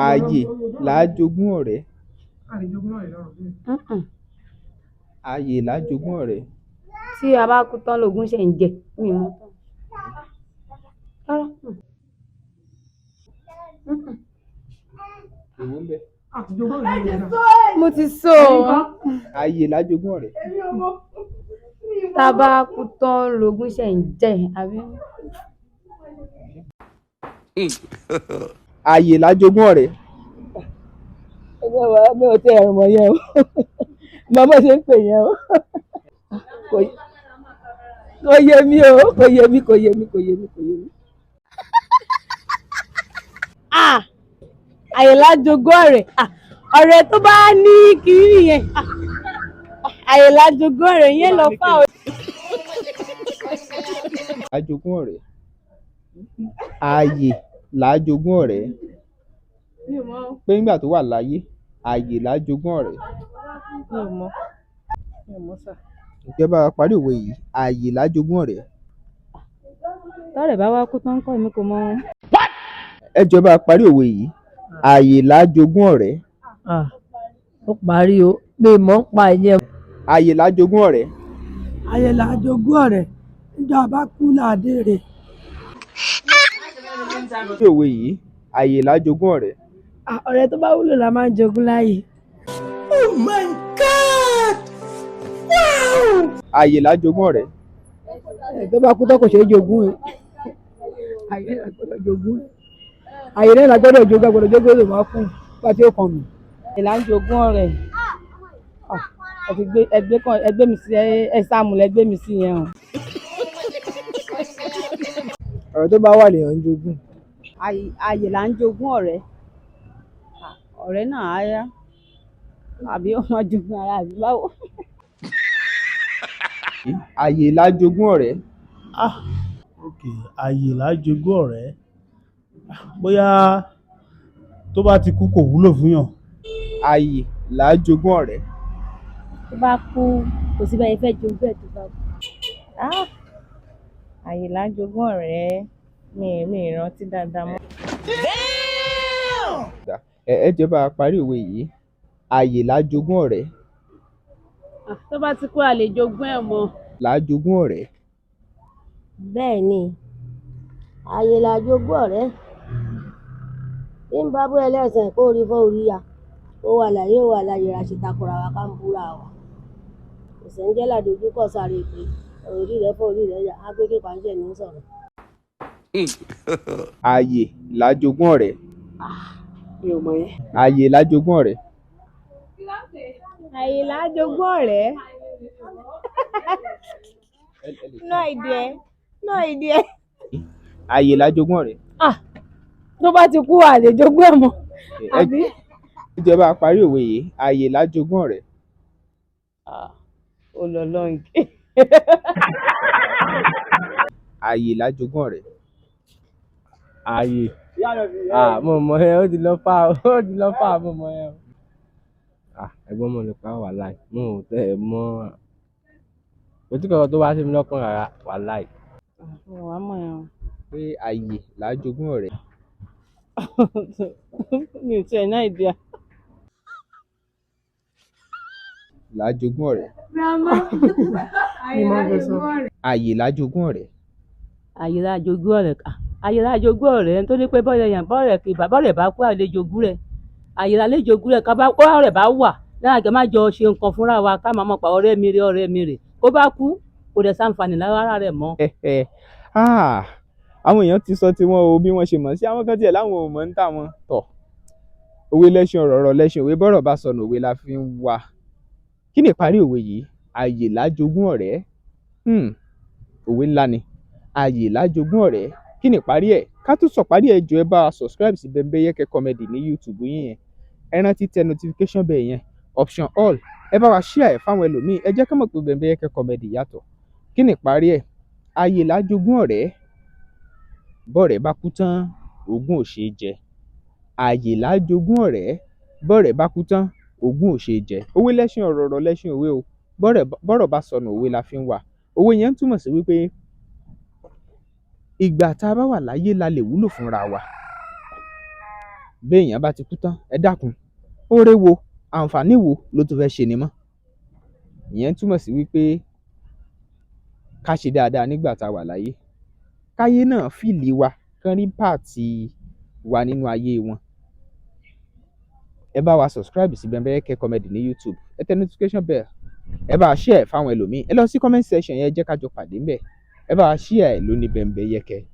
Ààyè là á jogún ọ̀rẹ́. Ààyè là á jogún ọ̀rẹ́. Tí a bá kú tán lógún ṣe ń jẹ mí mọ́. Rárá. Èwo ń bẹ? Mo ti sọ ọ́. Ààyè là á jogún ọ̀rẹ́. Tá a bá kú tán lógún ṣe ń jẹ àbí. Ààyè là á jogún ọ̀rẹ́. Ẹgbẹ́ wa mi ò tẹ ẹ̀rù mọ̀ yẹn o, màmá ṣe ń pè yẹn o, kò yé mi o, kò yé mi, kò yé mi, kò yé mi, kò yé mi. Ah, Àyìnlá jogún ọ̀rẹ́. Ah, ọ̀rẹ́ tó bá ní kiri nìyẹn. Ah, Àyìnlá jogún ọ̀rẹ́ yẹn lọ fà ó. Là á jogún ọ̀rẹ́. Ààyè là á jogún ọ̀rẹ́. Pé nígbà tó wà láyé, ààyè là á jogún ọ̀rẹ́. Mi ò mọ̀, mi ò mọ̀ sà. Ǹjẹ́ bá wa parí òwe yìí, ààyè là á jogún ọ̀rẹ́. Tọ́rẹ̀ bá wá kú tán kọ́, èmi kò mọ̀ ọ́n. Ẹ jọ̀ọ́ bá wa parí òwe yìí, ààyè là á jogún ọ̀rẹ́. Ó parí o, mi ò mọ̀ ń pa ìyẹn. Ààyè là á jogún ọ̀rẹ́. Ayé là á jogún ọ̀rẹ́, níjọ́ a bá kú là á dèrè. Parí òwe yìí, ààyè là á jogún ọ̀rẹ́. Ọ̀rẹ́ tó bá wúlò la máa ń jogún láàyè. Ààyè là á jogún ọ̀rẹ́. Ẹ̀ tó bá kú tán kò ṣeé jogún ẹ̀. Ayé la gbọ́dọ̀ jogún ẹ̀. Ayé náà la gbọ́dọ̀ jogún, a gbọ́dọ̀ jogún lè máa kú bá tí ó kàn mí. Àyìnlá ń jogún ọ̀rẹ́. Ah, ẹ ti gbé ẹgbẹ́ kan ẹgbẹ́ mi sí ẹ sáàmù lẹgbẹ́ mi sí yẹn o. Ọ̀rẹ́ tó bá wà lèèyàn ń jogún. Àyè là ń jogún ọ̀rẹ́. Ah, ọ̀rẹ́ náà á yá àbí ó máa jogún ara àbí báwo. Ààyè là á jogún ọ̀rẹ́. Ah, ok, ààyè là á jogún ọ̀rẹ́. Bóyá tó bá ti kú kò wúlò fún yàn. Ààyè là á jogún ọ̀rẹ́. Tó bá kú, kò sí bẹ́ẹ̀ fẹ́ jogún ẹ̀ tó bá kú. Ah, Àyìnlá jogún ọ̀rẹ́, mi ì rántí dáadáa mọ́. Ẹ jọ̀ọ́ bá wa parí òwe yìí, ààyè là á jogún ọ̀rẹ́. Tó bá ti kú, a lè jogún ẹ̀ mọ́. Là á jogún ọ̀rẹ́. Bẹ́ẹ̀ ni, ààyè là á jogún ọ̀rẹ́. Bí n bá bú ẹlẹ́sìn kó rí fọ́ orí ya, ó wà láyé, ó wà láyé ra ṣe takora wa ká ń búra wa. Kò sẹ́ńjẹ́ ládojúkọ sáré pé orí rẹ fọ́ orí rẹ yá, á gbé kípa ń ṣẹ̀ ní sọ̀rọ̀. Ààyè là á jogún ọ̀rẹ́. Mi ò mọ̀ yẹn. Ààyè là á jogún ọ̀rẹ́. Àyìnlá jogún ọ̀rẹ́. No idea. No idea. Ààyè là á jogún ọ̀rẹ́. Tó bá ti kú, a lè jogún ẹ̀ mọ́. Ẹ jọ̀ọ́ bá wa parí òwe yìí, ààyè là á jogún ọ̀rẹ́. Ó lọ lọ́ǹgì. Ààyè là á jogún ọ̀rẹ́. Ààyè, ah, mo mọ̀ yẹn, ó ti lọ fà, ó ti lọ fà, mo mọ̀ yẹn o. Ah, ẹ̀gbọ́n mo lè pa wàláì, mo ò tẹ́ ẹ mọ̀, kò tí kankan tó wá sí mi lọ́kàn rárá wàláì. Mi ò wá mọ̀ yẹn o. Pé ààyè là á jogún ọ̀rẹ́. Mi ò tiẹ̀ ní idea. Là á jogún ọ̀rẹ́. Mi mọ̀ bẹ́ẹ̀ sọ. Ààyè là á jogún ọ̀rẹ́. Àyìnlá jogún ọ̀rẹ́. Àyìnlá jogún ọ̀rẹ́ nítorí pé bọ́ọ̀rẹ́ yẹn bọ́ọ̀rẹ́ kì bá bọ́ọ̀rẹ́ bá kú àlè jogún rẹ̀. Àyìnlá lè jogún rẹ̀ ká bá kó ọ̀rẹ́ bá wà lára kí a má jọ ṣe nǹkan fúnra wa ká máa mọ̀ pa ọ̀rẹ́ mi rè, ọ̀rẹ́ mi rè, kó bá kú kò dẹ̀ sáǹfààní lára rẹ̀ mọ́. Ah, àwọn èèyàn ti sọ tiwọn o bí wọ́n ṣe mọ̀ sí, àwọn kan tiẹ̀ láwọn ò mọ̀ ń tà wọ́n tọ̀. Òwe lẹ́ṣin ọ̀rọ̀, ọ̀rọ̀ lẹ́ṣin òwe, bọ́rọ̀ bá sọnù òwe la fi ń wá. Kí ni ìparí òwe yìí? Ààyè là á jogún ọ̀rẹ́. Òwe ńlá ni. Ààyè là á jogún ọ̀rẹ́. Kí ni ìparí ẹ̀? Ká tó sọ parí ẹ̀, jọ̀ọ́ ẹ bá wa subscribe sí Bembeyeke Comedy ní YouTube yín yẹn. Ẹ rántí tẹ notification bell yẹn, option all. Ẹ bá wa share ẹ̀ fáwọn ẹlòmíì. Ẹ jẹ́ ká mọ̀ pé Bembeyeke Comedy yàtọ̀. Kí ni ìparí ẹ̀? Ààyè là á jogún ọ̀rẹ́. Bọ́rẹ̀ẹ́ bá kú tán, ogún ò ṣeé jẹ. Ààyè là á jogún ọ̀rẹ́. Bọ́rẹ̀ẹ́ bá kú tán, ogún ò ṣeé jẹ. Òwe lẹ́ṣin ọ̀rọ̀, ọ̀rọ̀ lẹ́ṣin òwe o. Bọ́rọ̀ bá sọnù òwe la fi ń wá. Òwe yẹn ń túmọ̀ sí wípé ìgbà tá a bá wà láyé la lè wúlò fúnra wa. Béèyàn bá ti kú tán, ẹ dákun, oore wo, àǹfààní wo ló tún fẹ́ ṣe ni mọ́? Ìyẹn túmọ̀ sí wípé ká ṣe dáadáa nígbà tá a wà láyé, káyé náà feel wa, kán rí part wa nínú ayé wọn. Ẹ bá wa subscribe sí Bembeyeke Comedy ní YouTube, ẹ tẹ notification bell, ẹ bá wa share fáwọn ẹlòmíì. Ẹ lọ sí comment section yẹn, jẹ́ ká jọ pàdé ńbẹ̀. Ẹ bá wa share ẹ̀ lóní Bembeyeke.